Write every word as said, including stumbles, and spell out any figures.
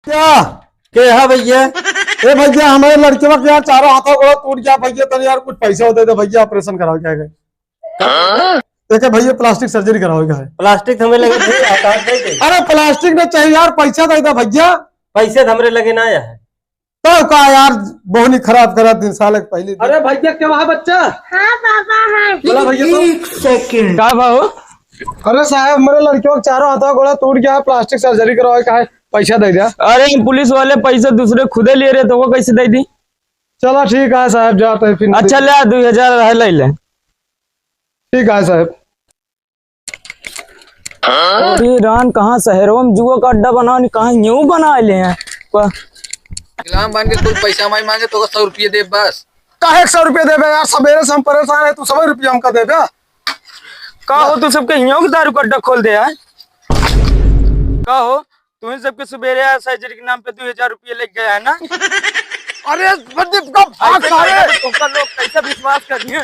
क्या? के है भैया? ए भैया, हमारे लड़के का यार चारों हाथों गोड़ा टूट गया भैया, तनी यार कुछ पैसा दे दे भैया, operation कराओ क्या है? एके भैया plastic surgery कराओ क्या है? Plastic हमें लगे नहीं, आकाश दे दे। अरे plastic ना चाहिए यार, पैसा दे दे भैया। पैसे तो हमरे लगे ना आया है। तो का यार, बहुत ही खराब करा दिन साले के पहले दिन। अरे भैया, के वहाँ बच्चा? हाँ पापा, हाँ। बोला भैया तो। एक सेकंड। का भाव? अरे साहब, मेरे लड़के का चारों हाथों गोड़ा टूट गया है, plastic surgery करवाए का है, पैसा दे दिया। अरे हम पुलिस वाले पैसे दूसरे खुदे लिए रहे, तो वो कैसे दे दी? चला ठीक है साहब, जाते हैं फिर। अच्छा ले आ, दुई हजार है, ले ले। ठीक है साहब। अरे रान, कहाँ शहरों में जुआ का अड्डा बना, कहाँ यूं बना ले हैं। वाह। गुलाम बन के कुल पैसा माई मांगे तो सौ रुपये दे बस। काहे एक सौ रुपये देबे यार, सवेरे से हम परेशान है, तू सौ रुपये हमका देबे? का हो, तू सबके हियों के दारू का अड्डा खोल दे यार। का हो, तू ही सबके सुबेरे यार सर्जरी के नाम पे दो हजार रुपये लेके गया है ना? अरे प्रदीप का भाग ऐसे सारे। करके तो तुमका लोग कैसे विश्वास करिए?